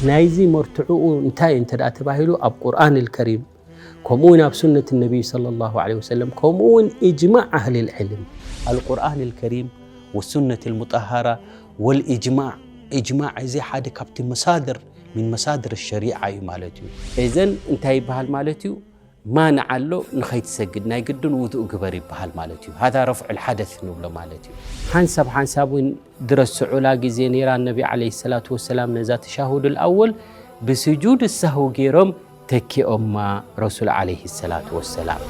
ናይዚ መርትዕኡ እንታይ እንተ ደኣ ተባሂሉ፣ ኣብ ቁርኣን ኣልከሪም፣ ከምኡ እውን ኣብ ሱነት ነቢይ ሰለላሁ ዐለይሂ ወሰለም፣ ከምኡ እውን ኢጅማዕ ኣህሊል ዕልም። ኣልቁርኣን ኣልከሪም ወሱነት ኣልሙጠሃራ ወልኢጅማዕ። ኢጅማዕ እዚ ሓደ ካብቲ መሳድር፣ ሚን መሳድር ሸሪዓ እዩ ማለት እዩ። እዘን እንታይ ይበሃል ማለት እዩ? ማንዓ ኣሎ፣ ንኸይትሰግድ ናይ ግድን ውዱእ ግበር ይበሃል ማለት እዩ። ሃዛ ረፍዑል ሓደስ ንብሎ ማለት እዩ። ሓንሳብ ሓንሳብ እውን ድረስዑላ ግዜ ነይራ፣ ነቢ ዓለይሂ ሰላቱ ወሰላም ነዛ ተሻሁዱል ኣወል ብስጁድ ሳህው ገይሮም ተኪኦማ ረሱል ዓለይሂ ሰላቱ ወሰላም።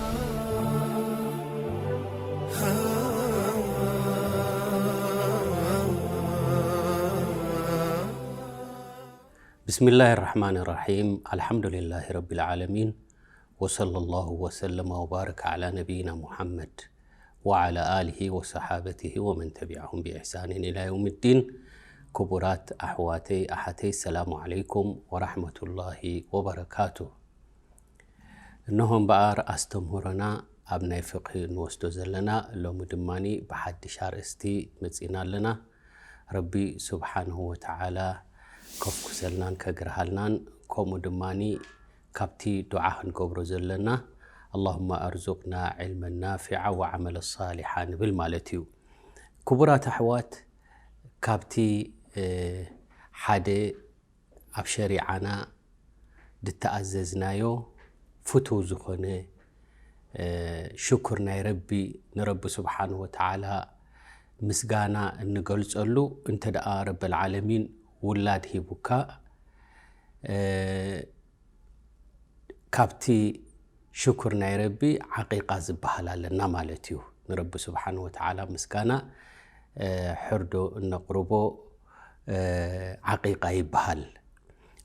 بسم الله الرحمن الرحيم. الحمد لله رب العالمين. وصلى الله وسلم وبارك على نبينا محمد وعلى آله وصحابته ومن تبعهم بإحسان إلى يوم الدين. ክቡራት ኣሕዋተይ ኣሓተይ፣ ሰላሙ ዓለይኩም ወራሕመቱላሂ ወበረካቱ። እነሆ እምበኣር ኣስተምህሮና ኣብ ናይ ፍቕሂ እንወስዶ ዘለና፣ ሎሚ ድማ ብሓድሽ ኣርእስቲ መጺና ኣለና። ረቢ ስብሓንሁ ወተዓላ ከፍኩሰልናን ከግርሃልናን፣ ከምኡ ድማ ካብቲ ዱዓ ክንገብሮ ዘለና፣ ኣላሁመ ኣርዙቅና ዕልመን ናፊዓ ወዓመለ ሳሊሓ ንብል ማለት እዩ። ክቡራት ኣሕዋት፣ ካብቲ፣ እ፣ ሓደ ኣብ ሸሪዓና ድተኣዘዝናዮ ፍቱው ዝኾነ፣ እ፣ ሽኩር ናይ ረቢ፣ ንረቢ ስብሓንሁ ወተዓላ ምስጋና እንገልጸሉ፣ እንተ ደኣ ረበል ዓለሚን ውላድ ሂቡካ፣ እ፣ ካብቲ ሽኩር ናይ ረቢ ዓቂቃ ዝበሃል ኣለና ማለት እዩ። ንረቢ ስብሓን ወተዓላ ምስጋና፣ እ፣ ሕርዶ እነቕርቦ፣ እ፣ ዓቂቃ ይበሃል።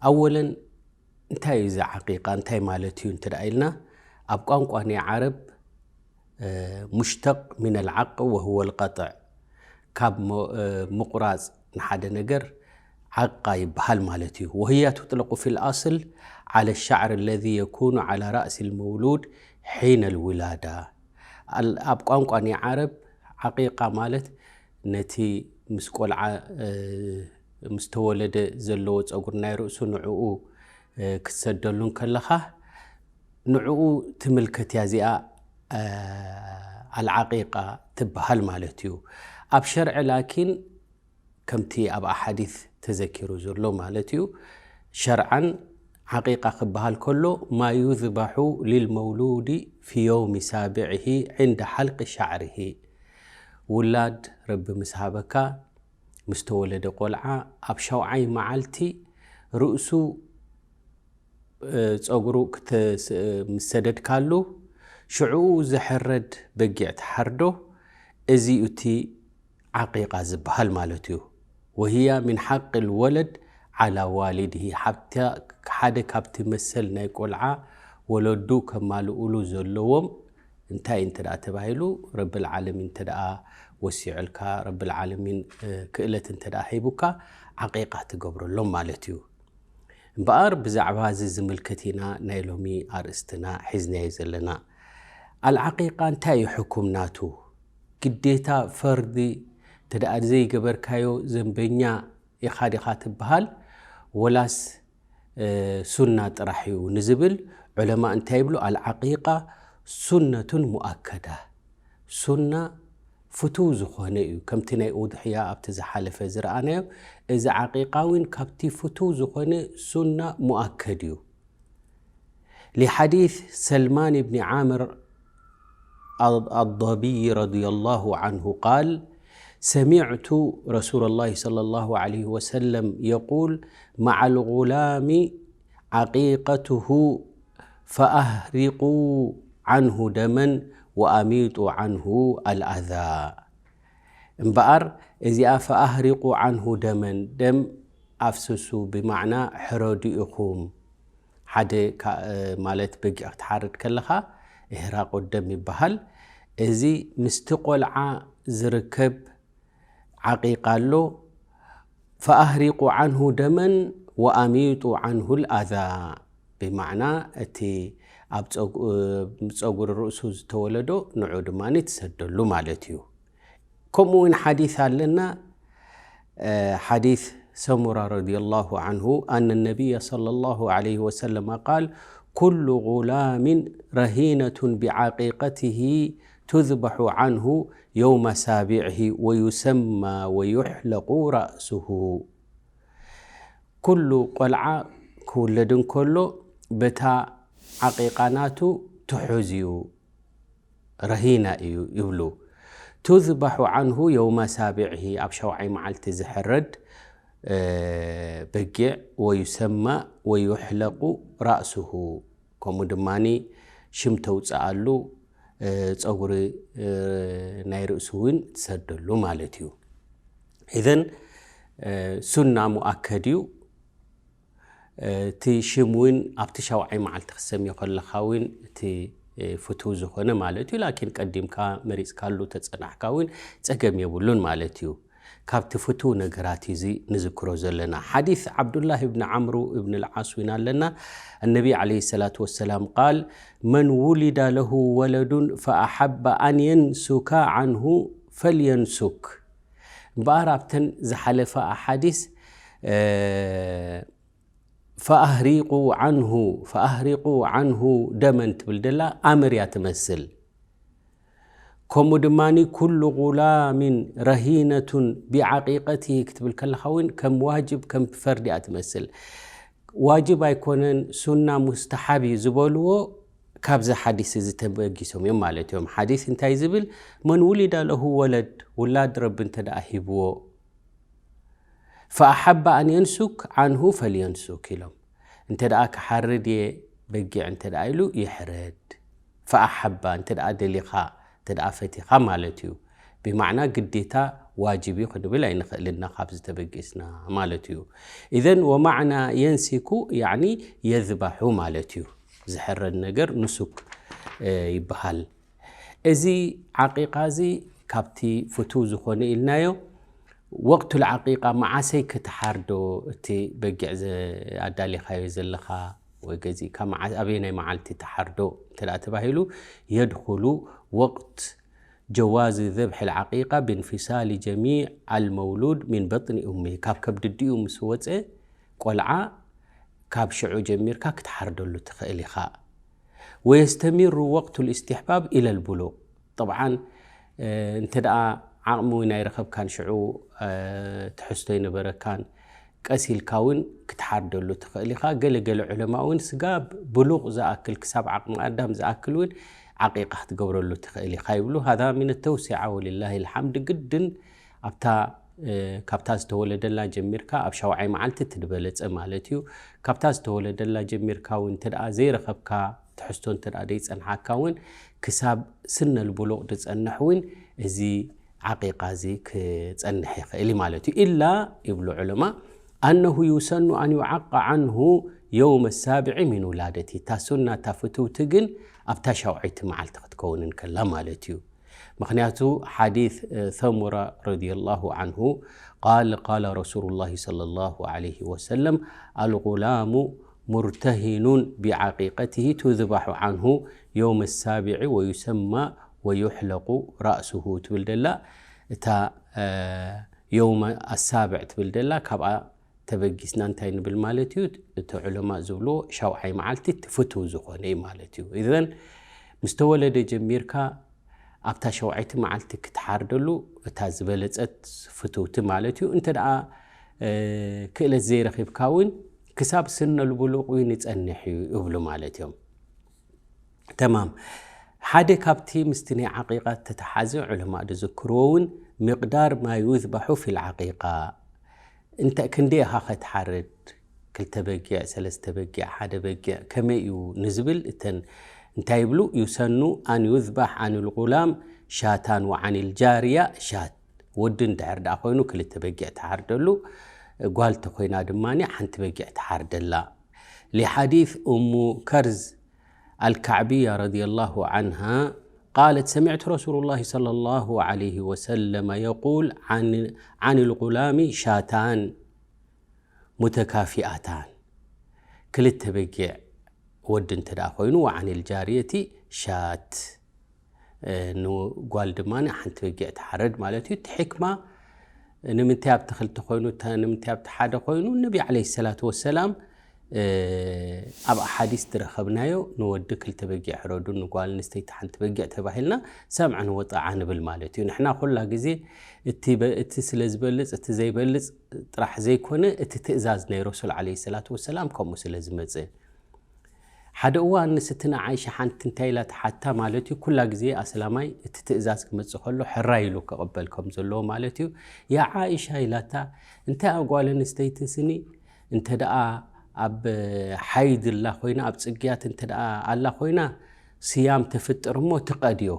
ኣወለን እንታይ እዩ እዚ ዓቂቃ? እንታይ ማለት እዩ እንተ ደኣ ኢልና፣ ኣብ ቋንቋ ናይ ዓረብ፣ እ፣ ሙሽተቅ ሚነል ዓቅ ወሁወል ቀጥዕ፣ ካብ ሞ-፣ እ፣ ምቑራጽ ንሓደ ነገር ዓቃ ይበሃል ማለት እዩ። وهي تطلق في الأصل على الشعر الذي يكون على رأس المولود حين الولادة. ኣል-፣ ኣብ ቋንቋ ናይ ዓረብ ዓቂቃ ማለት ነቲ ምስ ቆልዓ፣ እ፣ ምስ ተወለደ ዘለዎ ጸጉሪ ናይ ርእሱ ንዕኡ፣ እ፣ ክትሰደሉ እንከለኻ ንዕኡ ትምልከት እያ እዚኣ፣ እ፣ ኣልዓቂቃ ትበሃል ማለት እዩ። ኣብ ሸርዒ ላኪን ከምቲ ኣብ ኣሓዲስ ተዘኪሩ ዘሎ ማለት እዩ፣ ሸርዓን ዓቂቃ ክበሃል ከሎ፣ ማ ዩዝባሑ ሊልመውሉዲ ፊ የውሚ ሳብዕሂ ዕንደ ሓልቂ ሻዕርሂ፣ ውላድ ረቢ ምስ ሃበካ፣ ምስ ተወለደ ቆልዓ፣ ኣብ ሻውዓይ መዓልቲ ርእሱ፣ እ፣ ጸጉሩ ክተ-፣ ስ-፣ ምስ ሰደድካሉ፣ ሽዕኡ ዝሕረድ በጊዕ ትሓርዶ፣ እዚ እዩ እቲ ዓቂቃ ዝበሃል ማለት እዩ። ወህያ ሚን ሓቂ ልወለድ ዓላ ዋሊድሂ፣ ሓብታ-፣ ሓደ ካብቲ መሰል ናይ ቆልዓ ወለዱ ከማልኡሉ ዘለዎም እንታይ እንተ ደኣ ተባሂሉ፣ ረብል ዓለሚን እንተ ደኣ ወሲዑልካ፣ ረብል ዓለሚን፣ እ፣ ክእለት እንተ ደኣ ሂቡካ፣ ዓቂቃ ትገብረሎም ማለት እዩ። እምበኣር ብዛዕባ እዚ ዝምልከት ኢና ናይ ሎሚ ኣርእስትና ሒዝናዮ ዘለና። ኣልዓቂቃ እንታይ እዩ ሕኩም ናቱ? ግዴታ ፈርዲ እንተ ደኣ ዘይገበርካዮ ዘንበኛ ኢኻ ዲኻ ትበሃል? ወላስ፣ እ፣ ሱና ጥራሕ እዩ ንዝብል ዑለማ እንታይ ይብሉ? ኣልዓቂቃ ሱነቱን ሙኣከዳ። ሱና ፍቱው ዝኾነ እዩ። ከምቲ ናይ ኡድሕያ ኣብቲ ዝሓለፈ ዝረኣናዮ፣ እዚ ዓቂቃ እውን ካብቲ ፍቱው ዝኾነ ሱና ሙኣከድ እዩ። لحديث سلمان بن عامر الضبي رضي الله عنه قال: سمعت رسول الله صلى الله عليه وسلم يقول: مع الغلام عقيقته فأهرقوا عنه دما وأميطوا عنه الأذى. እምበኣር እዚኣ ፈኣህሪቁ ዓንሁ ደመን፣ ደም ኣፍስሱ፣ ብማዕና ሕረዱ ኢኹም። ሓደ ካ-፣ ማለት በጊዕ ክትሓርድ ከለኻ ኢህራቁ ደም ይበሃል። እዚ ምስቲ ቆልዓ ዝርከብ ዓቂቃ ኣሎ። ፈኣህሪቁ ዓንሁ ደመን ወኣሚጡ ዓንሁ ልኣዛ፣ ብማዕና እቲ ኣብ ጸጉ-፣ ጸጉሪ ርእሱ ዝተወለዶ ንዑ ድማ ትሰደሉ ማለት እዩ። ከምኡ እውን ሓዲስ ኣለና፣ حديث سمرة رضي الله عنه أن النبي صلى الله عليه وسلم قال: كل غلام رهينة بعقيقته تذبح عنه يوم سابعه ويسمى ويحلق رأسه. ኩሉ ቆልዓ ክውለድ እንከሎ በታ ዓቂቃ ናቱ ትሑዝ እዩ፣ ረሂና እዩ ይብሉ። ቱዝባሑ ዓንሁ የውመ ሳቢዕሂ፣ ኣብ ሸውዓይ መዓልቲ ዝሕረድ በጊዕ፣ ወዩሰማ ወዩሕለቁ ራእሱሁ፣ ከምኡ ድማ ሽም ተውፅኣሉ፣ ፀጉሪ ናይ ርእሱ እውን ትሰደሉ ማለት እዩ። ኢዘን ሱና ሙኣከድ እዩ። እቲ ሽም እውን ኣብቲ ሸውዓይ መዓልቲ ክሰምዮ ከለኻ እውን እቲ ፍቱው ዝኾነ ማለት እዩ። ላኪን ቀዲምካ መሪፅካሉ ተፀናሕካ እውን ፀገም የብሉን ማለት እዩ። ካብቲ ፍቱው ነገራት እዩ እዚ ንዝክሮ ዘለና። ሓዲስ ዓብዱላህ እብን ዓምሩ እብን ልዓስ እውን ኣለና። النبي عليه الصلاة والسلام قال: من ولد له ولد فأحب أن ينسك عنه فلينسك. እምበኣር ኣብተን ዝሓለፋ ኣሓዲስ ፈኣህሪቁ ዓንሁ ፈኣህሪቁ ዓንሁ ደመን ትብል ደላ ኣምር እያ ትመስል። ከምኡ ድማ ኩሉ ጉላሚን ረሂነቱን ቢዓቂቀቲ ክትብል ከለኻ እውን ከም ዋጅብ ከም ፈርዲ እያ ትመስል። ዋጅብ ኣይኮነን፣ ሱና ሙስተሓብ እዩ ዝበልዎ ካብዚ ሓዲስ እዚ ተበጊሶም እዮም ማለት እዮም። ሓዲስ እንታይ ዝብል? መን ውሊዳ ለሁ ወለድ፣ ውላድ ረቢ እንተ ደኣ ሂብዎ፣ ፈኣሓባ ኣን የንሱክ ዓንሁ ፈልየንሱክ ኢሎም። እንተ ደኣ ክሓርድ እየ በጊዕ እንተ ደኣ ኢሉ ይሕረድ። ፈኣሓባ እንተ ደኣ ደሊኻ፣ እንተ ደኣ ፈቲኻ ማለት እዩ። ብማዕና ግዴታ ዋጅብ እዩ ክንብል ኣይንኽእልና ካብዚ ተበጊስና ማለት እዩ። ኢዘን ወማዕና የንሲኩ ያዕኒ የዝባሑ ማለት እዩ። ዝሕረድ ነገር ንሱክ ይበሃል። እዚ ዓቂቃ እዚ ካብቲ ፍቱው ዝኾነ ኢልናዮ። ወቅቱል ዓቂቃ መዓሰይ ክትሓርዶ፣ እቲ በጊዕ ኣዳሊኻዮ ዘለኻ ወይ ገዚእካ ኣበየናይ መዓልቲ ትሓርዶ እንተ ደኣ ተባሂሉ፣ የድኹሉ ወቅት ጀዋዚ ዘብሒ ልዓቂቃ ብንፊሳሊ ጀሚዕ ኣልመውሉድ ሚን በጥኒ ኡሚ፣ ካብ ከብዲ ኣዲኡ ምስ ወፀ ቆልዓ ካብ ሽዑ ጀሚርካ ክትሓርደሉ ትኽእል ኢኻ። ወየስተሚሩ ወቅቱ ልእስትሕባብ ኢለል ብሉቅ። ጠብዓን እንተ ደኣ ዓቕሚ እውን ኣይረኸብካን፣ ሽዑ ትሕዝቶ ኣይነበረካን፣ ቀስ ኢልካ እውን ክትሓርደሉ ትኽእል ኢኻ። ገለ ገለ ዑለማ እውን ስጋብ ብሉቕ ዝኣክል፣ ክሳብ ዓቕሚ ኣዳም ዝኣክል እውን ዓቂቃ ክትገብረሉ ትኽእል ኢኻ ይብሉ። ሃዛ ሚን ተውሲዓ ወሊላሂ ልሓምድ። ግድን ኣብታ ካብታ ዝተወለደላ ጀሚርካ ኣብ ሻውዓይ መዓልቲ እቲ ዝበለፀ ማለት እዩ። ካብታ ዝተወለደላ ጀሚርካ እውን እንተ ደኣ ዘይረኸብካ፣ ትሕዝቶ እንተ ደኣ ዘይፀንሓካ እውን ክሳብ ስነል ብሉቕ ዝፀንሕ እውን እዚ ዓቂቃ እዚ ክፀንሕ ይኽእል እዩ ማለት እዩ። ኢላ ይብሉ ዑለማ ኣነሁ ዩሰኑ ኣን ዩዓቀ ዓንሁ የውመ ሳብዒ ሚን ውላደቲ። እታ ሱና እታ ፍትውቲ ግን ኣብታ ሻውዓይቲ መዓልቲ ክትከውን እንከላ ማለት እዩ። ምኽንያቱ ሓዲስ ሰሙራ ረዲየላሁ ዓንሁ ቃል ቃለ ረሱሉላሂ ሰለላሁ ዓለይሂ ወሰለም ኣልጉላሙ ሙርተሂኑን ቢዓቂቀቲሂ ቱዝባሑ ዓንሁ የውመ ሳብዒ ወዩሰማ ወዩሕለቁ ራእሱሁ ትብል ደላ። እታ የውመ ኣሳብዕ ትብል ደላ ካብኣ ተበጊስና እንታይ ንብል ማለት እዩ? እቲ ዑለማ ዝብልዎ ሻውዓይ መዓልቲ እቲ ፍትው ዝኾነ እዩ ማለት እዩ። ኢዘን ምስ ተወለደ ጀሚርካ ኣብታ ሸውዓይቲ መዓልቲ ክትሓርደሉ እታ ዝበለጸት ፍትውቲ ማለት እዩ። እንተ ደኣ ክእለት ዘይረኺብካ እውን ክሳብ ስነል ብሉቕ እውን ይጸንሕ እዩ ይብሉ ማለት እዮም። ተማም። ሓደ ካብቲ ምስቲ ናይ ዓቂቃ ተተሓዘ ዑለማእ ዝዝክርዎ እውን ምቅዳር ማ ዩዝባሑ ፊል ዓቂቃ፣ እንተ ክንደይ ኢኻ ከትሓርድ፣ ክልተ በጊዕ፣ ሰለስተ በጊዕ፣ ሓደ በጊዕ፣ ከመይ እዩ ንዝብል እተን እንታይ ይብሉ? ዩሰኑ ኣን ዩዝባሕ ኣን ልጉላም ሻታን ወዓን ልጃርያ ሻት። ወዲ እንድሕር ደኣ ኮይኑ ክልተ በጊዕ ትሓርደሉ፣ ጓል ተኮይና ድማ ሓንቲ በጊዕ ትሓርደላ። لحديث أم كرز الكعبية رضي الله عنها قالت: سمعت رسول الله صلى الله عليه وسلم يقول عن، عن الغلام شاتان متكافئتان. ክልተ በጊዕ ወዲ እንተ ደኣ ኮይኑ፣ وعن الجارية شاة፣ ንጓል ድማ ሓንቲ በጊዕ ትሓረድ ማለት እዩ። እቲ ሕክማ ንምንታይ ኣብቲ ክልተ ኮይኑ፣ እተ-፣ ንምንታይ ኣብቲ ሓደ ኮይኑ? ነቢ ዓለይሂ ሰላቱ ወሰላም፣ እ፣ ኣብ ኣሓዲስ ዝረኸብናዮ፣ ንወዲ ክልተ በጊዕ ሕረዱ፣ ንጓል ኣንስተይቲ ሓንቲ በጊዕ ተባሂልና ሰምዐን ወጣዓ ንብል ማለት እዩ። ንሕና ኩላ ግዜ እቲ በ-፣ እቲ ስለ ዝበልጽ፣ እቲ ዘይበልጽ ጥራሕ ዘይኮነ፣ እቲ ትእዛዝ ናይ ረሱል ዓለይሂ ሰላቱ ወሰላም ከምኡ ስለ ዝመጸ። ሓደ እዋን ንስትና ዓይሻ ሓንቲ እንታይ ኢላ ትሓታ ማለት እዩ፣ ኩላ ግዜ ኣስላማይ እቲ ትእዛዝ ክመጽእ ከሎ ሕራይ ኢሉ ክቕበል ከም ዘለዎ ማለት እዩ። "ያ ዓይሻ" ኢላታ፣ "እንታይ ኣብ ጓል ኣንስተይቲ ስኒ እንተ ደኣ ኣብ ሓይድ ኣላ ኮይና፣ ኣብ ጽግያት እንተ ደኣ ኣላ ኮይና፣ ስያም ተፍጥር እሞ ትቐድዮ።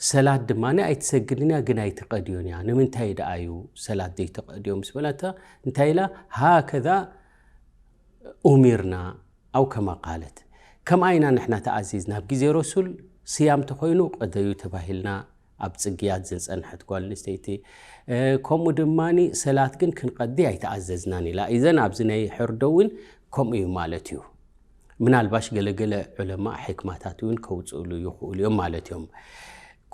ሰላት ድማ ኣይትሰግድን እያ፣ ግን ኣይትቐድዮን እያ። ንምንታይ ደኣ እዩ ሰላት ዘይትቐድዮ?" ምስ በለታ፣ እንታይ ኢላ? "ሃከዛ ኡሚርና ኣው ከማ ቃለት።" ከምኣ ኢና ንሕና ተኣዚዝና። ኣብ ግዜ ረሱል ስያም ተኾይኑ ቅደዩ ተባሂልና፣ ኣብ ጽግያት ዝጸንሐት ጓል ኣንስተይቲ፣ እ፣ ከምኡ ድማኒ ሰላት ግን ክንቀዲ ኣይተኣዘዝናን ኢላ። ኢዘን ኣብዚ ናይ ሕርዶ እውን ከምኡ እዩ ማለት እዩ። ምናልባሽ ገለገለ ዑለማ ሕክማታት እውን ከውፅእሉ ይኽእሉ እዮም ማለት እዮም።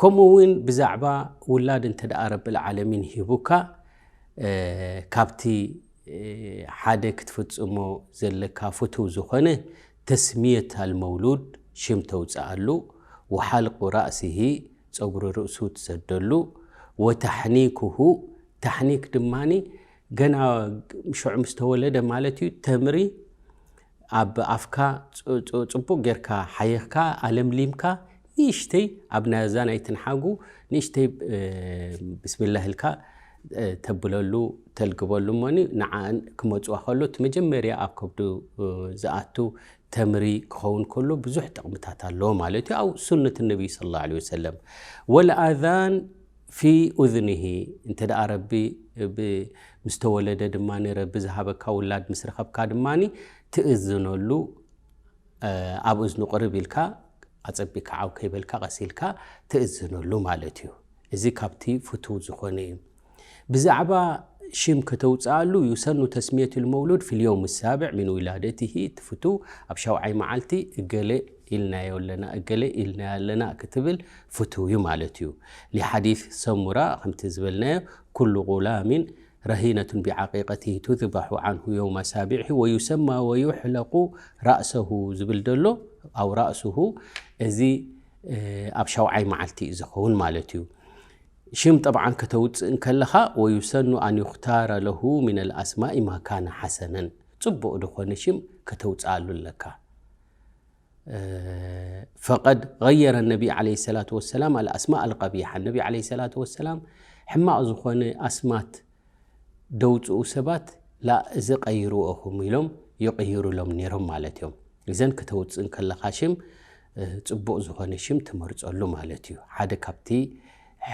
ከምኡ እውን ብዛዕባ ውላድ እንተ ደኣ ረብል ዓለሚን ሂቡካ፣ እ፣ ካብቲ፣ እ፣ ሓደ ክትፍጽሞ ዘለካ ፍቱው ዝኾነ ተስሚየት ኣልመውሉድ ሽም ተውፅኣሉ፣ ወሓልቁ ራእሲሂ ጸጉሪ ርእሱ ትሰደሉ፣ ወታሕኒኩሁ ታሕኒክ ድማኒ ገና ሽዑ ምስ ተወለደ ማለት እዩ፣ ተምሪ ኣብ ኣፍካ ጽ-፣ ጽ-፣ ጽቡቕ ጌርካ ሓይኽካ ኣለምሊምካ ንእሽተይ ኣብ ናዛ ናይ ትንሓጉ ንእሽተይ፣ እ፣ ብስሚላህ ኢልካ፣ እ፣ ተብለሉ ተልግበሉ እሞኒ ንዓን ክመጽዋ ከሎ እቲ መጀመርያ ኣብ ከብዱ፣ እ፣ ዝኣቱ ተምሪ ክኸውን ከሎ ብዙሕ ጥቕምታት ኣለዎ ማለት እዩ። ኣብ ሱነት ነቢይ ሰለላሁ ዐለይሂ ወሰለም። ወልኣዛን ፊ ኡዝኒሂ፣ እንተ ደኣ ረቢ ብ-፣ ምስ ተወለደ ድማ ረቢ ዝሃበካ ውላድ ምስ ረኸብካ ድማ ትእዝነሉ፣ እ፣ ኣብ እዝኑ ቅርብ ኢልካ ኣጸቢካ ዓው ከይበልካ ቀስ ኢልካ ትእዝነሉ ማለት እዩ። እዚ ካብቲ ፍቱው ዝኾነ እዩ። ብዛዕባ ሽም ከተውፅኣሉ፣ ዩሰኑ ተስሚየቱ ልመውሉድ ፊልየውም ሳብዕ ሚን ውላደትሂ፣ እቲ ፍቱው ኣብ ሻውዓይ መዓልቲ እገሌ ኢልናዮ ኣለና፣ እገሌ ኢልናዮ ኣለና ክትብል ፍቱው እዩ ማለት እዩ። ሊሓዲስ ሰሙራ ከምቲ ዝበልናዮ፣ ኩሉ ጉላሚን ረሂነቱን ቢዓቂቀትሂ ቱዝባሑ ዓንሁ የውመ ሳቢዕሂ ወዩሰማ ወዩሕለቁ ራእሰሁ ዝብል ዘሎ፣ ኣው ራእሱሁ፣ እዚ፣ እ፣ ኣብ ሻውዓይ መዓልቲ እዩ ዝኸውን ማለት እዩ። ሽም ጠብዓን ከተውፅእ እንከለኻ፣ ወዩሰኑ ኣን ዩኽታረ ለሁ ሚን ኣልኣስማኢ ማ ካነ ሓሰነን፣ ፅቡቕ ዝኾነ ሽም ከተውፅኣሉ ኣለካ። እ፣ ፈቀድ ገየረ ነቢ ዓለይሂ ሰላቱ ወሰላም ኣልኣስማእ ኣልቀቢሓ፣ ነቢ ዓለይሂ ሰላቱ ወሰላም ሕማቕ ዝኾነ ኣስማት ደውፅኡ ሰባት፣ ላ እዚ ቀይርዎ ኢኹም ኢሎም ይቕይሩሎም ነይሮም ማለት እዮም። እዘን ከተውፅእ እንከለኻ ሽም፣ እ፣ ፅቡቕ ዝኾነ ሽም ትመርፀሉ ማለት እዩ። ሓደ ካብቲ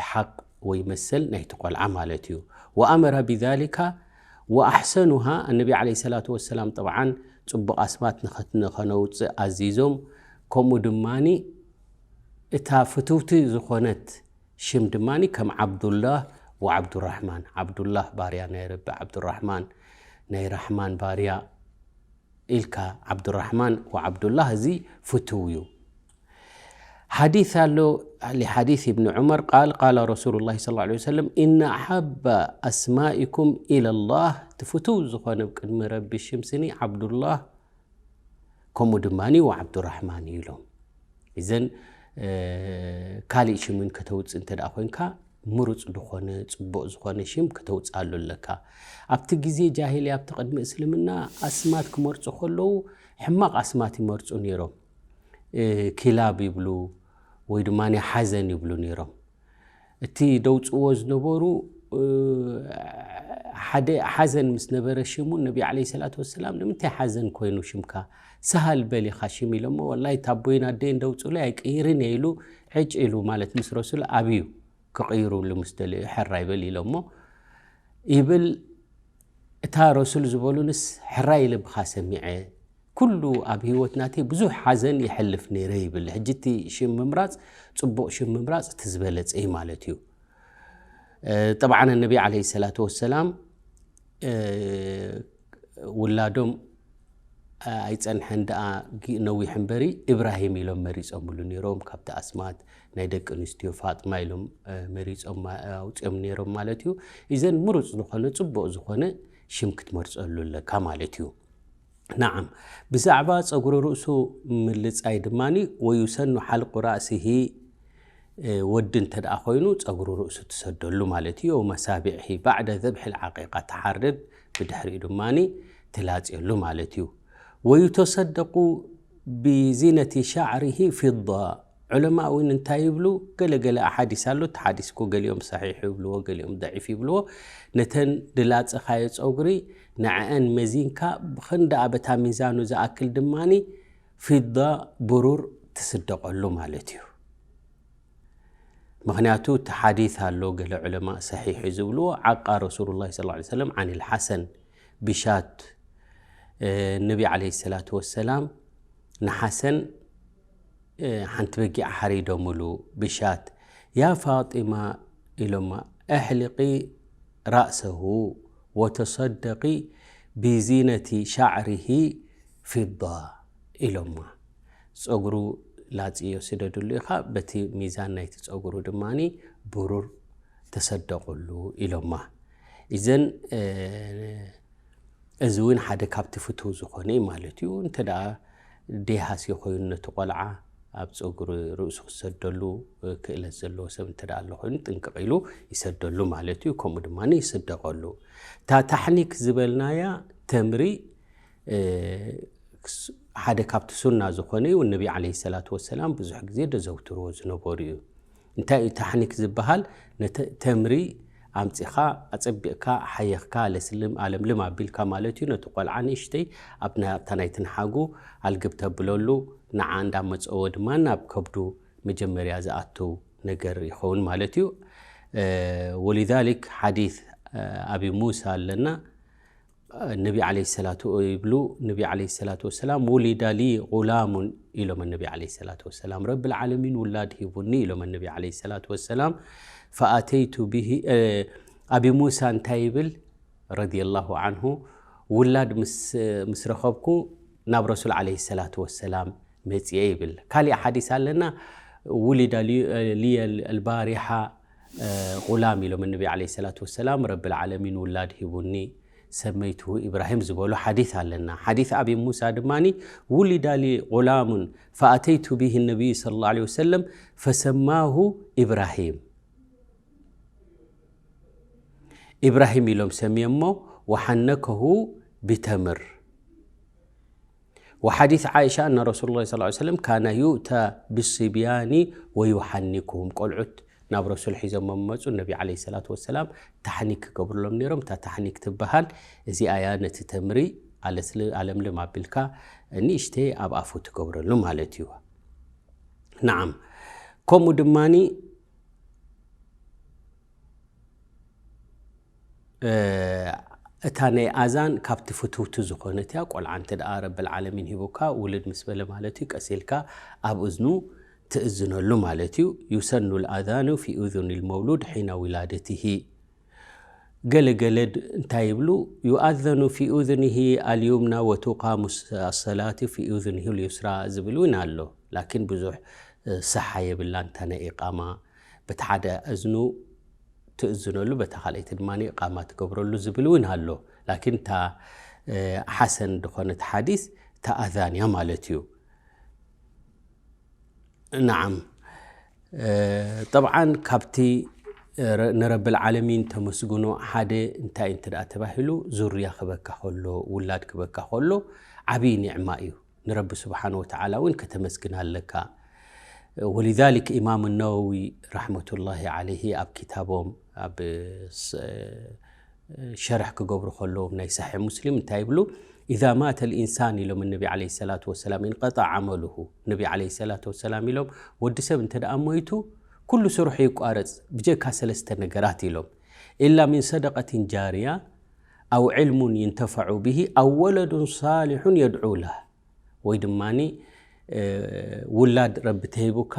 ሓቅ ወይ መሰል ናይቲ ቆልዓ ማለት እዩ። ወኣመረ ቢዛሊካ ወኣሕሰኑሃ፣ ኣነቢ ዓለይሂ ሰላቱ ወሰላም ጠብዓን ፅቡቕ ኣስማት ንኸት-፣ ንኸነውፅእ ኣዚዞም። ከምኡ ድማኒ እታ ፍትውቲ ዝኾነት ሽም ድማኒ ከም ዓብዱላህ ወዓብዱራሕማን፣ ዓብዱላህ ባርያ ናይ ረቢ፣ ዓብዱራሕማን ናይ ራሕማን ባርያ ኢልካ፣ ዓብዱራሕማን ወዓብዱላህ፣ እዚ ፍትው እዩ። ሓዲስ ኣሎ፣ ሊሓዲስ ኢብኒ ዑመር ቃል፣ ቃለ ረሱሉላሂ ሰለላሁ ዐለይሂ ወሰለም፣ "ኢነ ኣሓበ ኣስማኢኩም ኢለላህ"፣ እቲ ፍቱው ዝኾነ ቅድሚ ረቢ ሽም ስኒ ዓብዱላህ፣ ከምኡ ድማኒ ወዓብዱራሕማን እዩ ኢሎም። እዘን፣ እ፣ ካሊእ ሽም እውን ከተውፅእ እንተ ደኣ ኮይንካ፣ ምሩፅ ዝኾነ፣ ፅቡቕ ዝኾነ ሽም ከተውፅኣሉ ኣለካ። ኣብቲ ግዜ ጃሂልያ፣ ኣብቲ ቅድሚ እስልምና፣ ኣስማት ክመርፁ ከለዉ፣ ሕማቕ ኣስማት ይመርፁ ነይሮም። እ፣ ኪላብ ይብሉ፣ ወይ ድማ ሓዘን ይብሉ ነይሮም። እቲ ደውፅዎ ዝነበሩ፣ እ፣ ሓደ ሓዘን ምስ ነበረ ሽሙ፣ ነቢ ዓለይሂ ሰላቱ ወሰላም፣ "ንምንታይ ሓዘን ኮይኑ ሽምካ? ሰሃል በል ኢኻ ሽም" ኢሎሞ። "ወላሂ፣ እቲ ኣቦይን ኣደይን ደውፅሉይ ኣይቅይርን እየ" ኢሉ፣ ዕጭ ኢሉ ማለት ምስ ረሱል ኣብዩ ክቕይሩሉ ምስ ደለዩ፣ "ሕራይ በል" ኢሎሞ። ይብል፣ እታ ረሱል ዝበሉንስ ሕራይ ልብኻ ሰሚዐ፣ ኩሉ ኣብ ህይወት ናተይ ብዙሕ ሓዘን ይሐልፍ ነይረ ይብል። ሕጂ እቲ ሽም ምምራፅ፣ ፅቡቕ ሽም ምምራፅ እቲ ዝበለፀ እዩ ማለት እዩ። እ፣ ጠብዓን ነቢ ዓለይሂ ሰላቱ ወሰላም፣ እ፣ ውላዶም፣ እ፣ ኣይፀንሐን ደኣ ጊ-፣ ነዊሕ እምበሪ ኢብራሂም ኢሎም መሪፆምሉ ነይሮም። ካብቲ ኣስማት ናይ ደቂ ኣንስትዮ ፋጥማ ኢሎም መሪፆም ኣውፅኦም ነይሮም ማለት እዩ። እዘን ምሩፅ ዝኾነ ፅቡቕ ዝኾነ ሽም ክትመርፀሉ ኣለካ ማለት እዩ። ናዓም። ብዛዕባ ፀጉሪ ርእሱ ምልፃይ ድማ ወዩሰኑ ሓልቁ ራእሲሂ ወዲ እንተ ደኣ ኮይኑ ፀጉሪ ርእሱ ትሰደሉ ማለት እዩ። ወመሳቢዕሂ ባዕደ ዘብሒ ልዓቂቃ ትሓርድ ብድሕሪኡ ድማ ትላፅየሉ ማለት እዩ። ወዩተሰደቁ ብዚነቲ ሻዕሪሂ ፊዳ። ዑለማ እውን እንታይ ይብሉ? ገለገለ ኣሓዲስ ኣሎ። እቲ ሓዲስ እኮ ገሊኦም ሰሒሕ ይብልዎ፣ ገሊኦም ደዒፍ ይብልዎ። ነተን ድላፅኻዮ ፀጉሪ ንዕአን መዚንካ ብኽንዳኣ በታ ሚዛኑ ዝኣክል ድማኒ ፊዳ ብሩር ትስደቐሉ ማለት እዩ። ምኽንያቱ እቲ ሓዲስ ኣሎ፣ ገለ ዑለማ ሰሒሕ እዩ ዝብልዎ፣ ዓቃ ረሱሉላህ ሰለላሁ ዐለይሂ ወሰለም ዓኒል ሓሰን ብሻት፣ ነቢ ዓለይሂ ሰላቱ ወሰላም ንሓሰን ሓንቲ በጊዕ ሓሪዶምሉ ብሻት። ያ ፋጢማ ኢሎማ፣ ኣሕልቂ ራእሰሁ ወተሰደቂ ብዚነቲ ሻዕሪሂ ፊዳ ኢሎማ። ፀጉሩ ላፅዮ ስደድሉ ኢኻ፣ በቲ ሚዛን ናይቲ ፀጉሩ ድማ ብሩር ተሰደቕሉ ኢሎማ። እዘን እዚ እውን ሓደ ካብቲ ፍትው ዝኾነ እዩ ማለት እዩ። እንተ ደኣ ዴሃሲ ኮይኑ ነቲ ቆልዓ ኣብ ፀጉሪ ርእሱ ክሰደሉ ክእለት ዘለዎ ሰብ እንተ ደኣ ኣሎ ኮይኑ ጥንቅቕ ኢሉ ይሰደሉ ማለት እዩ። ከምኡ ድማ ይስደቐሉ። እታ ታሕኒክ ዝበልናያ ተምሪ ሓደ ካብቲ ሱና ዝኾነ እዩ። ነቢ ዓለይሂ ሰላቱ ወሰላም ብዙሕ ግዜ ደዘውትርዎ ዝነበሩ እዩ። እንታይ እዩ ታሕኒክ ዝበሃል? ነቲ ተምሪ ኣምጺኻ ኣጸቢቕካ ሓየኽካ ለስልም ኣለምልም ኣቢልካ ማለት እዩ። ነቲ ቆልዓ ንእሽተይ ኣብ ናታ ናይ ትንሓጉ ኣልግብ ተብለሉ፣ ንዓ እንዳመጸዎ ድማ ናብ ከብዱ መጀመርያ ዝኣቱ ነገር ይኸውን ማለት እዩ። ወሊዛሊክ ሓዲስ ኣቢ ሙሳ ኣለና። ነቢ ዓለይሂ ሰላቱ ይብሉ፣ ነቢ ዓለይሂ ሰላቱ ወሰላም፣ "ውሊዳ ሊ ጉላሙን" ኢሎም ነቢ ዓለይሂ ሰላቱ ወሰላም፣ "ረብል ዓለሚን ውላድ ሂቡኒ" ኢሎም ነቢ ዓለይሂ ሰላቱ ወሰላም። ፈኣተይቱ ቢሂ፣ እ፣ ኣቢ ሙሳ እንታይ ይብል? ረዲየላሁ ዓንሁ፣ "ውላድ ምስ፣ ምስ ረኸብኩ ናብ ረሱል ዓለይሂ ሰላቱ ወሰላም መጽየ" ይብል። ካሊእ ሓዲስ ኣለና፣ "ውሊዳ ሊ-፣ ሊየ ኣልባሪሓ፣ እ፣ ጉላም" ኢሎም ነቢ ዓለይሂ ሰላቱ ወሰላም፣ "ረብል ዓለሚን ውላድ ሂቡኒ፣ ሰመይትሁ ኢብራሂም" ዝበሉ ሓዲስ ኣለና። ሓዲስ ኣቢ ሙሳ ድማኒ፣ "ውሊዳ ሊ ጉላሙን ፈኣተይቱ ቢሂ ነቢይ ሰለላሁ ዐለይሂ ወሰለም ፈሰማሁ ኢብራሂም" ኢብራሂም ኢሎም ሰምየሞ፣ "ወሓነከሁ ቢተምር" ወሓዲስ ዓኢሻ ኣነ ረሱሉላህ ሰለላሁ ዐለይሂ ወሰለም ካነ ዩእታ ብስብያኒ ወዩሓኒኩሁም፣ ቆልዑት ናብ ረሱል ሒዞም መመፁ፣ ነቢ ዓለይሂ ሰላቱ ወሰላም ታሕኒክ ክገብሩሎም ነይሮም። እታ ታሕኒክ ትበሃል እዚኣ እያ፣ ነቲ ተምሪ ኣለስል-፣ ኣለምልም ኣቢልካ ንእሽተይ ኣብ ኣፉ ትገብረሉ ማለት እዩ። ናዓም። ከምኡ ድማኒ እ፣ እታ ናይ ኣዛን ካብቲ ፍትውቲ ዝኾነት እያ። ቆልዓ እንተ ደኣ ረብል ዓለሚን ሂቡካ፣ ውልድ ምስ በለ ማለት እዩ፣ ቀስ ኢልካ ኣብ እዝኑ ትእዝነሉ ማለት እዩ። ዩሰኑ ልኣዛኑ ፊ ኡዙኒ ልመውሉድ ሒነ ውላደትሂ። ገለ ገለ ድ-፣ እንታይ ይብሉ? ዩኣዘኑ ፊ ኡዝኒሂ ኣልዩምና ወቱቃሙ ስ-፣ ኣሰላቲ ፊ ኡዝኒሂ ልዩስራ ዝብል እውን ኣሎ። ላኪን ብዙሕ፣ እ፣ ሰሓ የብላን እታ ናይ ኢቃማ። በቲ ሓደ እዝኑ ትእዝነሉ፣ በታ ካልኣይቲ ድማ ኢቃማ ትገብረሉ ዝብል እውን ኣሎ። ላኪን እታ፣ እ፣ ሓሰን ዝኾነት ሓዲስ እታ ኣዛን እያ ማለት እዩ። ናዓም። እ፣ ጠብዓን ካብቲ፣ እ፣ ረ-፣ ንረብል ዓለሚን ተመስግኖ ሓደ እንታይ እንተ ደኣ ተባሂሉ፣ ዙርያ ክበካ ከሎ፣ ውላድ ክበካ ከሎ ዓብዪ ኒዕማ እዩ። ንረቢ ስብሓን ወተዓላ እውን ከተመስግን ኣለካ። ወሊዛሊክ ኢማም ነወዊ ረሕመቱላሂ ዓለይሂ ኣብ ኪታቦም ኣብ ስ-፣ ሸርሕ ክገብሩ ከለዎም ናይ ሰሒሕ ሙስሊም እንታይ ይብሉ? "ኢዛ ማተ ልኢንሳን" ኢሎም ነቢ ዓለይሂ ሰላቱ ወሰላም፣ "ኢንቀጣ ዓመሉሁ" ነቢ ዓለይሂ ሰላቱ ወሰላም ኢሎም፣ "ወዲ ሰብ እንተ ደኣ ሞይቱ ኩሉ ስርሑ ይቋረጽ ብጀካ ሰለስተ ነገራት" ኢሎም። "ኢላ ሚን ሰደቀቲን ጃርያ ኣው ዕልሙን ይንተፈዑ ብሂ ኣው ወለዱን ሳሊሑን የድዑ ለህ" ወይ ድማኒ፣ እ፣ ውላድ ረቢ ተሂቡካ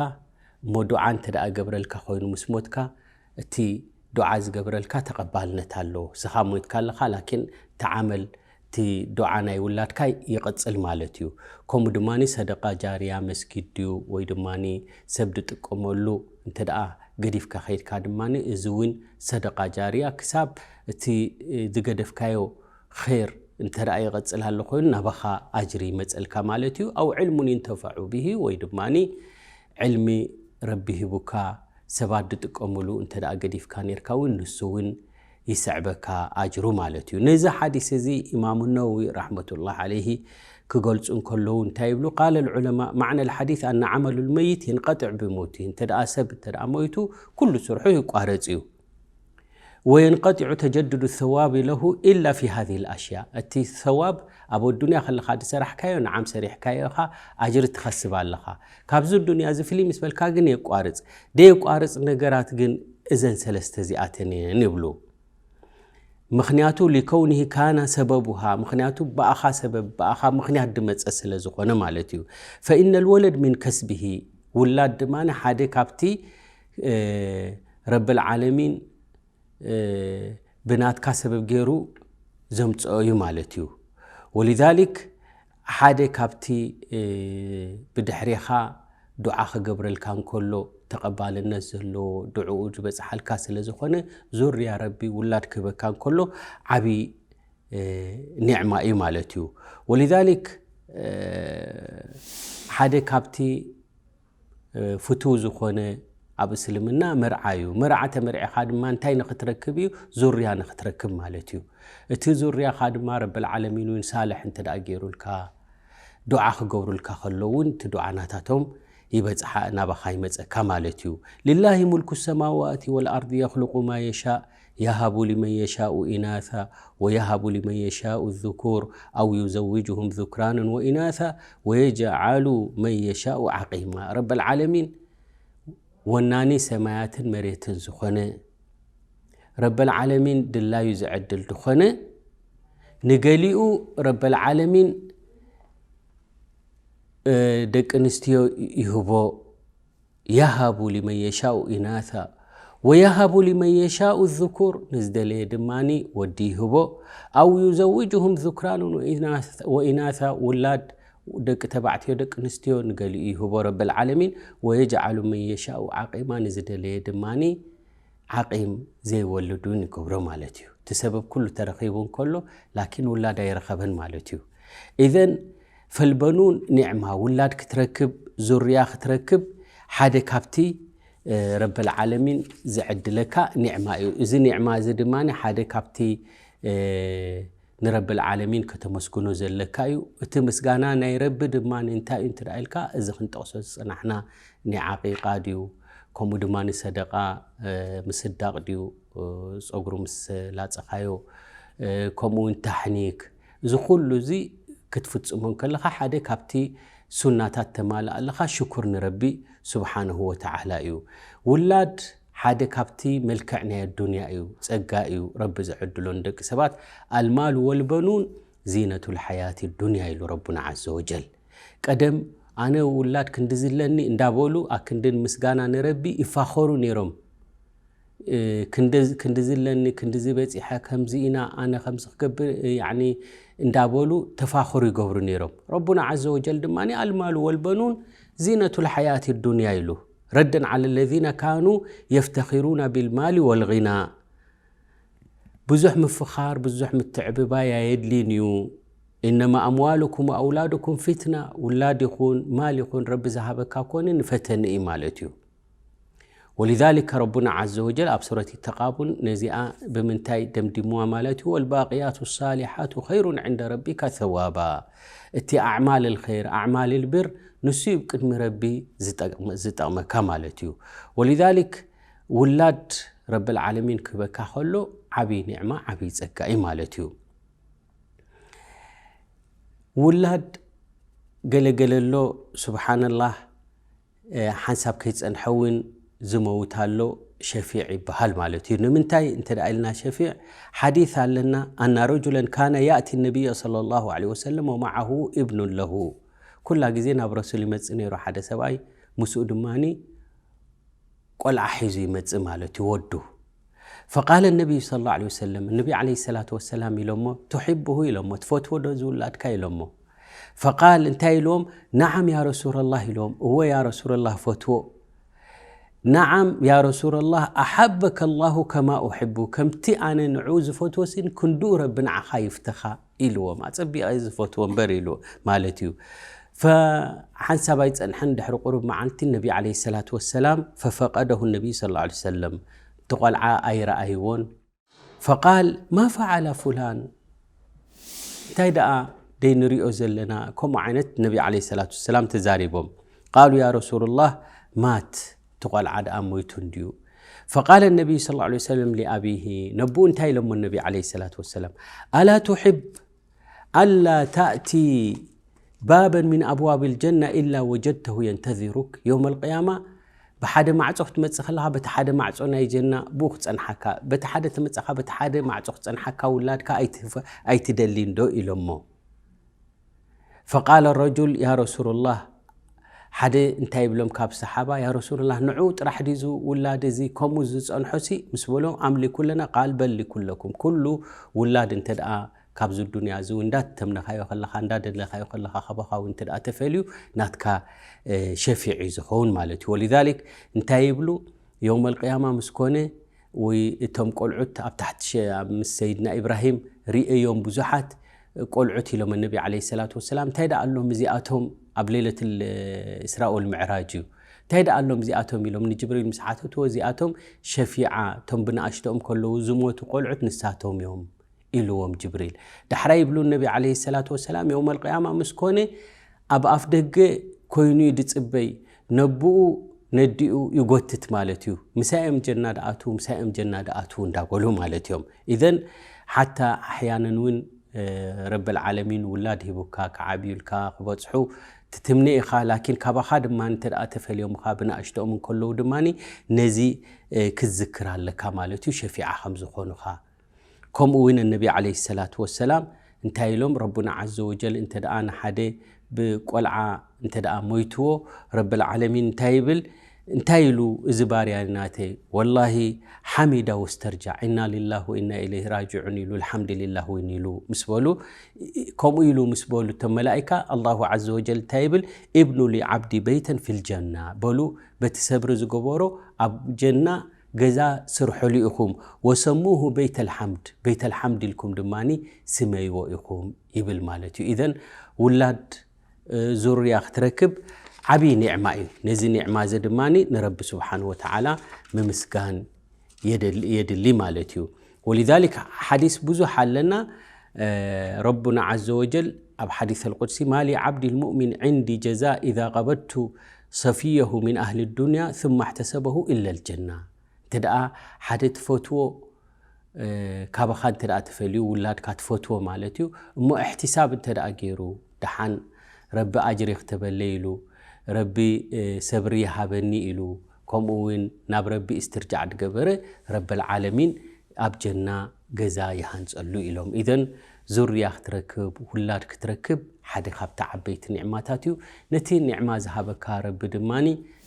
እሞ ዱዓ እንተ ደኣ ገብረልካ ኮይኑ ምስ ሞትካ፣ እቲ ዱዓ ዝገብረልካ ተቐባልነት ኣለዎ። ስኻ ሞይትካ ኣለኻ፣ ላኪን እቲ ዓመል እቲ ዱዓ ናይ ውላድካ ይቕጽል ማለት እዩ። ከምኡ ድማ ሰደቃ ጃርያ፣ መስጊድ ድዩ ወይ ድማ ሰብ ዝጥቀመሉ እንተ ደኣ ገዲፍካ ከይድካ ድማ እዚ እውን ሰደቃ ጃርያ ክሳብ እቲ ዝገደፍካዮ ኸይር እንተ ደኣ ይቐጽል ኣሎ ኮይኑ ናባኻ ኣጅሪ ይመጸልካ ማለት እዩ። ኣው ዕልሙን ይንተፈዑ ብሂ ወይ ድማ ዕልሚ ረቢ ሂቡካ ሰባት ዝጥቀምሉ እንተ ደኣ ገዲፍካ ነርካ እውን ንሱ እውን ይስዕበካ ኣጅሩ ማለት እዩ። ነዚ ሓዲስ እዚ ኢማሙ ነወዊ ረሕመቱላህ ዓለይሂ ክገልጹ እንከለዉ እንታይ ይብሉ? ቃለ ልዑለማ ማዕነ ልሓዲስ ኣነ ዓመሉ ልመይት የንቀጥዕ ብሞቲ። እንተ ደኣ ሰብ እንተ ደኣ ሞይቱ ኩሉ ስርሑ ይቋረጽ እዩ። ወየንቀጢዑ ተጀድዱ ሰዋቢ ለሁ ኢላ ፊ ሃዚ ልኣሽያ። እቲ ሰዋብ ኣብ ኣዱንያ ከለኻ ዝሰራሕካዮ ንዓም ሰሪሕካዮ ኢኻ፣ ኣጅሪ ትኸስብ ኣለኻ። ካብዚ ዱንያ እዚ ፍልይ ምስ በልካ ግን የቋርጽ። ደየቋርጽ ነገራት ግን እዘን ሰለስተ እዚኣተን እየን ይብሉ። ምኽንያቱ ሊከውኒሂ ካና ሰበቡሃ፣ ምኽንያቱ ብኣኻ ሰበብ ብኣኻ ምኽንያት ድመጸ ስለ ዝኾነ ማለት እዩ። ፈኢነ ልወለድ ሚን ከስቢሂ፣ ውላድ ድማ ሓደ ካብቲ ረብል ዓለሚን ብናትካ ሰበብ ገይሩ ዘምጽኦ እዩ ማለት እዩ። ወሊዛሊክ ሓደ ካብቲ ብድሕሬኻ ዱዓ ክገብረልካ እንከሎ ተቐባልነት ዘለዎ ድዕኡ ዝበጽሓልካ ስለ ዝኾነ ዙርያ ረቢ ውላድ ክህበካ እንከሎ ዓብዪ ኒዕማ እዩ ማለት እዩ። ወሊዛሊክ ሓደ ካብቲ ፍቱው ዝኾነ ኣብ እስልምና መርዓ እዩ። መርዓ ተመርዒኻ ድማ እንታይ ንኽትረክብ እዩ? ዙርያ ንኽትረክብ ማለት እዩ። እቲ ዙርያኻ ድማ ረብል ዓለሚን እውን ሳልሕ እንተ ደኣ ገይሩልካ፣ ዱዓ ክገብሩልካ ከለዉ እውን እቲ ዱዓ ናታቶም ይበጽሓ ናባኻ ይመጸካ ማለት እዩ። ሊላሂ ሙልኩ ሰማዋቲ ወልኣርድ የኽልቁ ማ የሻእ የሃቡ ሊመን የሻኡ ኢናሳ ወየሃቡ ሊመን የሻኡ ዙኩር ኣው ዩዘውጅሁም ዙክራንን ወኢናሳ ወየጅዓሉ መን የሻኡ ዓቂማ። ረበል ዓለሚን ወናኒ ሰማያትን መሬትን ዝኾነ፣ ረበል ዓለሚን ድላዩ ዝዕድል ዝኾነ፣ ንገሊኡ ረበል ዓለሚን ደቂ ኣንስትዮ ይህቦ። የሃቡ ሊመን የሻኡ ኢናሳ ወየሃቡ ሊመን የሻኡ ዙኩር፣ ንዝደለየ ድማ ወዲ ይህቦ። ኣው ዩዘውጅሁም ዙክራኑን ወኢናሳ፣ ውላድ ደቂ ተባዕትዮ ደቂ ኣንስትዮ ንገሊኡ ይህቦ ረብል ዓለሚን። ወየጅዓሉ መን የሻኡ ዓቂማ፣ ንዝደለየ ድማ ዓቂም ዘይወልድ እውን ይገብሮ ማለት እዩ። እቲ ሰበብ ኩሉ ተረኺቡ እንከሎ ላኪን ውላድ ኣይረኸበን ማለት እዩ። ኢዘን ፈልበኑን ኒዕማ፣ ውላድ ክትረክብ፣ ዙርያ ክትረክብ ሓደ ካብቲ ረበል ዓለሚን ዝዕድለካ ኒዕማ እዩ። እዚ ኒዕማ እዚ ድማ ሓደ ካብቲ ንረብል ዓለሚን ከተመስግኖ ዘለካ እዩ። እቲ ምስጋና ናይ ረቢ ድማ እንታይ እዩ እንተ ኢልካ፣ እዚ ክንጠቕሶ ዝጸናሕና ናይ ዓቂቃ ድዩ፣ ከምኡ ድማ ንሰደቃ ምስዳቕ ድዩ፣ ጸጉሩ ምስ ላጸኻዮ፣ ከምኡ እውን ታሕኒክ፣ እዚ ኩሉ እዚ ክትፍጽሞ እንከለኻ ሓደ ካብቲ ሱናታት ተማልእ ኣለኻ ሽኩር ንረቢ ስብሓንሁ ወተዓላ እዩ። ውላድ ሓደ ካብቲ መልክዕ ናይ ኣዱንያ እዩ፣ ጸጋ እዩ ረቢ ዝዕድሎ ንደቂ ሰባት። ኣልማሉ ወልበኑን ዚነቱ ልሓያት ዱንያ ኢሉ ረቡና ዓዘ ወጀል። ቀደም ኣነ ውላድ ክንዲ ዝለኒ እንዳበሉ ኣክንድን ምስጋና ንረቢ ይፋኸሩ ነይሮም። ክንዲ ዝለኒ፣ ክንዲ ዝበፂሐ፣ ከምዚ ኢና፣ ኣነ ከምዚ ክገብር እንዳበሉ ተፋኸሩ ይገብሩ ነይሮም። ረቡና ዓዘ ወጀል ድማ ኣልማሉ ወልበኑን ዚነቱ ልሓያት ዱንያ ኢሉ ረደን ዓለ ለዚነ ካኑ የፍተኺሩና ቢልማሊ ወልጊና። ብዙሕ ምፍኻር፣ ብዙሕ ምትዕብባይ ኣየድልይን እዩ። ኢነማ ኣምዋሉኩም ወኣውላዱኩም ፊትና፣ ውላድ ይኹን ማል ይኹን ረቢ ዝሃበካ ኮነ ንፈተነ እዩ ማለት እዩ። ወሊዛሊከ ረቡና ዓዘ ወጀል ኣብ ሱረት ተቃቡን ነዚኣ ብምንታይ ደምዲምዋ ማለት እዩ? ወልባቅያቱ ሳሊሓቱ ኸይሩን ዕንደ ረቢካ ሰዋባ። እቲ ኣዕማል ልኸይር፣ ኣዕማል ልብር ንሱ እዩ ቅድሚ ረቢ ዝጠቕመካ ማለት እዩ። ወሊዛሊክ ውላድ ረብል ዓለሚን ክህበካ ከሎ ዓብዪ ኒዕማ፣ ዓብዪ ጸጋ እዩ ማለት እዩ። ውላድ ገለገለሎ ስብሓንላህ ሓንሳብ ከይጸንሐ እውን ዝመውት ኣሎ፣ ሸፊዕ ይበሃል ማለት እዩ። ንምንታይ እንተ ደኣ ኢልና ሸፊዕ ሓዲስ ኣለና፣ ኣና ረጁለን ካነ ያእቲ ነቢይ ሰለላሁ ዐለይሂ ወሰለም ወመዓሁ ኢብኑን ለሁ። ኩላ ግዜ ናብ ረሱል ይመጽእ ነይሩ ሓደ ሰብኣይ፣ ምስኡ ድማኒ ቆልዓ ሒዙ ይመጽእ ማለት እዩ፣ ወዱ። فقال النبي صلى الله عليه وسلم، النبي عليه الصلاة والسلام ኢሎሞ፣ تحبه ኢሎሞ፣ ትፈትዎ ዶ ዝውላድካ ኢሎሞ። فقال እንታይ ኢልዎም፣ نعم يا رسول الله ኢልዎም፣ እወ يا رسول الله ፈትዎ። نعم يا رسول الله أحبك الله كما أحبه፣ ከምቲ ኣነ ንዑ ዝፈትዎ ሲን ክንዱ ረቢ ንዓኻ ይፍተኻ ኢልዎም። ኣጸቢቐ ዝፈትዎ እምበር ኢሉ ማለት እዩ። ፈሓንሳብ ኣይጸንሐን ድሕሪ ቁሩብ መዓልቲ ነቢ عليه الصلاة والسلام ففقده النبي صلى الله عليه وسلم፣ እቲ ቆልዓ ኣይረኣይዎን። فقال ما فعل فلان، እንታይ ደኣ ደይ ንሪኦ ዘለና። ከምኡ ዓይነት ነቢ عليه الصلاة والسلام ተዛሪቦም። قالوا يا رسول الله مات، እቲ ቆልዓ ደኣ ሞይቱ እንድዩ። فقال النبي صلى الله عليه وسلم لأبيه، ነብኡ እንታይ ኢሎሞ ነቢ عليه الصلاة والسلام، ألا تحب ألا تأتي بابا من أبواب الجنة إلا وجدته ينتظرك يوم القيامة، ብሓደ ማዕጾ ክትመጽእ ከለኻ በቲ ሓደ ማዕጾ ናይ ጀና ብኡ ክጸንሓካ፣ በቲ ሓደ ተመጻኻ በቲ ሓደ ማዕጾ ክጸንሓካ ውላድካ ኣይትደልን ዶ ኢሎሞ። فقال الرجل يا رسول الله، ሓደ እንታይ ይብሎም ካብ ሰሓባ፣ يا رسول الله ንዑ ጥራሕ ድዩ ውላድ እዚ ከምኡ ዝጸንሖ ሲ ምስ በሎም፣ أملك لنا قال بل لكلكم، ኩሉ ውላድ እንተ ደኣ ካብዚ ዱንያ እዚ እውን እንዳተምነኻዮ ከለኻ እንዳደለኻዮ ከለኻ ካባኻ እውን እንተ ደኣ ተፈልዩ ናትካ ሸፊዕ እዩ ዝኸውን ማለት እዩ። ولذلك እንታይ ይብሉ የውመል ቅያማ ምስ ኮነ ወይ እቶም ቆልዑት ኣብ ታሕቲ ምስ ሰይድና ኢብራሂም ርእዮም ብዙሓት ቆልዑት ኢሎም ነቢ عليه الصلاة والسلام እንታይ ደኣ ኣሎም እዚኣቶም ኣብ ሌለት እስራእ ወልምዕራጅ እዩ እንታይ ደኣ ኣሎም እዚኣቶም ኢሎም ንጅብሪል ምስ ሓተትዎ እዚኣቶም ሸፊዓ እቶም ብንኣሽተኦም ከለዉ ዝሞቱ ቆልዑት ንሳቶም እዮም ኢልዎም ጅብሪል። ዳሕራይ ይብሉ ነቢ عليه الصلاة والسلام የውመል ቅያማ ምስ ኮነ ኣብ ኣፍ ደገ ኮይኑ እዩ ድጽበይ ነብኡ ነዲኡ ይጎትት ማለት እዩ። ምሳይ እዮም ጀና ድኣትዉ ምሳይ እዮም ጀና ድኣትዉ እንዳበሉ ማለት እዮም። ኢዘን ሓታ ኣሕያነን እውን ረብል ዓለሚን ውላድ ሂቡካ ክዓብዩልካ ክበጽሑ ትትምነ ኢኻ። ላኪን ካባኻ ድማ እንተ ደኣ ተፈልዮምኻ ብንኣሽተኦም እንከለዉ ድማ ነዚ ክትዝክር ኣለካ ማለት እዩ ሸፊዓ ከም ዝኾኑኻ። ከምኡ እውን ነቢ عليه الصلاة والسلام እንታይ ኢሎም ረቡና عز وجل እንተ ደኣ ንሓደ ብቆልዓ እንተ ደኣ ሞይትዎ ረብል ዓለሚን እንታይ ይብል እንታይ ኢሉ እዚ ባርያ ናተይ ወላሂ ሓሚዳ ወስተርጃዕ ኢና ሊላህ ወኢና ኢለይህ ራጅዑን ኢሉ الحمد لله እውን ኢሉ ምስ በሉ ከምኡ ኢሉ ምስ በሉ እቶም መላኢካ الله عز وجل እንታይ ይብል ابنوا لعبدي بيتا في الجنة በሉ በቲ ሰብሪ ዝገበሮ ኣብ ጀና ገዛ ስርሑሉ ኢኹም وسموه بيت الحمد ቤተል ሓምድ ኢልኩም ድማ ስመይዎ ኢኹም ይብል ማለት እዩ። ኢዘን ውላድ ዙርያ ክትረክብ ዓብዪ ኒዕማ እዩ። ነዚ ኒዕማ እዚ ድማ ንረቢ ስብሓን ወተዓላ ምምስጋን የድሊ ማለት እዩ። ولذلك ሓዲስ ብዙሕ ኣለና። ረቡና عز وجل ኣብ ሓዲስ القدسي ما لعبدي المؤمن عندي جزاء إذا قبضت صفيه من أهل الدنيا ثم احتسبه إلا الجنة። እንተ ደኣ ሓደ ትፈትዎ ካባኻ እንተ ደኣ ተፈልዩ ውላድካ ትፈትዎ ማለት እዩ። እሞ እሕትሳብ እንተ ደኣ ገይሩ ደሓን ረቢ ኣጅሪ ክተበለይ ኢሉ ረቢ ሰብሪ ይሃበኒ ኢሉ ከምኡ እውን ናብ ረቢ እስትርጃዕ ድገበረ ረብል ዓለሚን ኣብ ጀና ገዛ ይሃንጸሉ ኢሎም። ኢዘን ዙርያ ክትረክብ ውላድ ክትረክብ ሓደ ካብቲ ዓበይቲ ኒዕማታት እዩ። ነቲ ኒዕማ ዝሃበካ ረቢ ድማ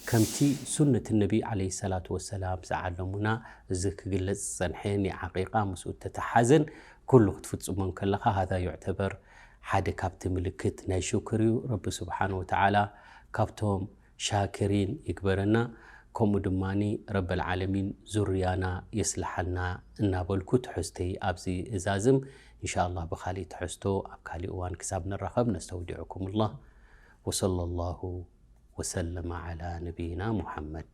ከምቲ ሱነት ነቢ عليه الصلاة والسلام ዝዓለሙና እዚ ክግለጽ ዝጸንሐ ናይ ዓቂቃ ምስኡ እተተሓዘን ኩሉ ክትፍጽሞ እንከለኻ هذا يعتبر ሓደ ካብቲ ምልክት ናይ ሽክር እዩ። ረቢ ስብሓን ወተዓላ ካብቶም ሻክሪን ይግበረና። ከምኡ ድማ ረብል ዓለሚን ዙርያና የስልሓልና እናበልኩ ትሕዝተይ ኣብዚ እዛዝም። እንሻ ኣላህ ብኻሊእ ትሕዝቶ ኣብ ካሊእ እዋን ክሳብ ንራኸብ ነስተውዲዑኩም ኣላህ። وصلى الله وسلم على نبينا محمد.